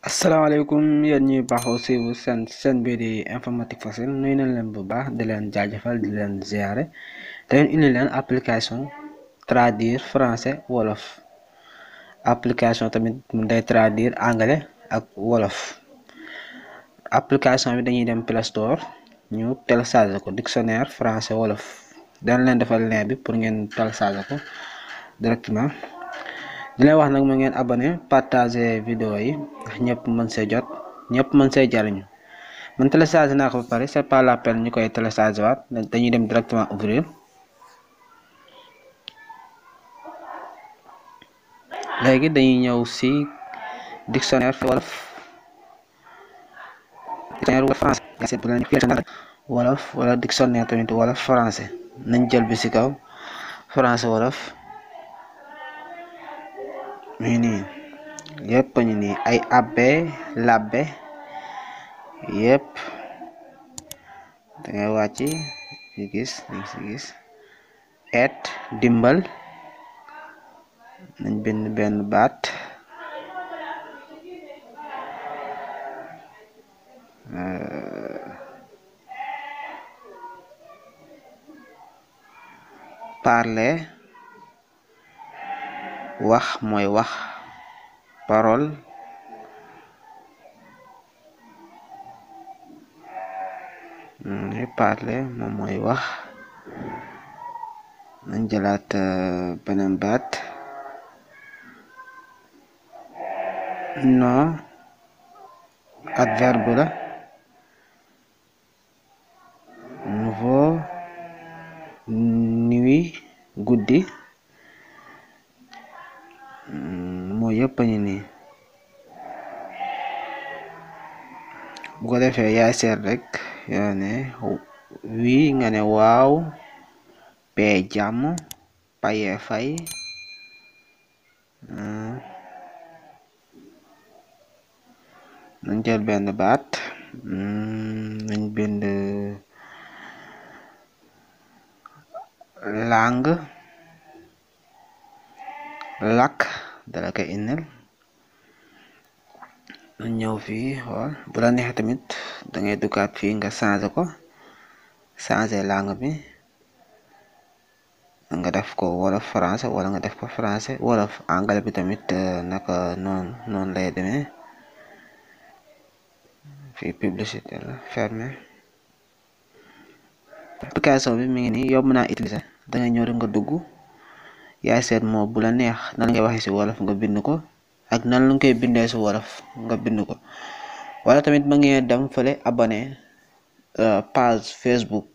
asalaamaaleykum yéen ñuy baaxoo siiwu seen bii di informatique facile nuyu nañ leen bu baax di leen jaajëfal di leen ziare te leen indi leen application traduire français wolof application tamit mu day traduire anglais ak wolof application bi dañuy dem Play Store ñu télécharger ko dictionnaire français wolof dana leen defal lien bi pour ngeen télécharger ko directement. di leen wax nag ma ngeen abonné partager vidéo yi ndax ñëpp mën see jot ñëpp mën see jariñu man télécharger naa ko ba pare c'est pas la peine ñu koy télécharger waat dañuy dem directement ouvrir léegi dañuy ñëw si dictionnaire wolof français bu leen wolof wala dictionnaire tamit wolof français nañ jël bi si kaw français wolof mi nii yëpp ñu nii ay abbe labbe yëpp dangay wàcc ci gis et dimbal nañ bind benn baat parler wax mooy wax parole parler moom mooy wax nañ jëlaat beneen baat non adverbe la nouveau nuit guddi moo yëpp ñu nii bu ko defee yaay seet rek yoo ne wii nga ne waaw pee jàmm paye fay nañ jël benn baat nañ bind langue làkk dala koy indil nañ ñëw fii xool bu la neexee tamit dangay duggaat fii nga changer langue bi nga def ko wolof français wala nga def ko français wolof anglais bi tamit naka noonu lay demee fii publicité la fermé application bi mi ngi nii yomb naa utiliser dangay ñëw rek nga dugg yaay seet moo bu la neex nan ngay waxee ci wolof nga bind ko ak nan la koy bindee ci wolof nga bind ko wala tamit ma ngeen dem fële abonné page Facebook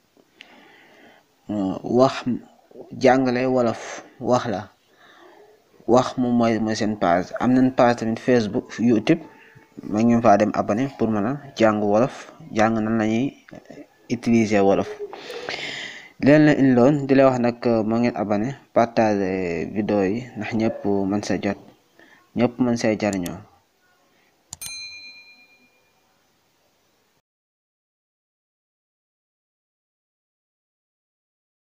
wax jàngale wolof wax la wax moom mooy seen page am nañ page tamit Facebook YouTube ma ngeen faa dem abonné pour mën a jàng wolof jàng nan lañuy utiliser wolof leen la indiloon di la wax nag moo ngeen abonné partager vidéo yi ndax ñëpp mën see jot ñëpp mën see jariñoo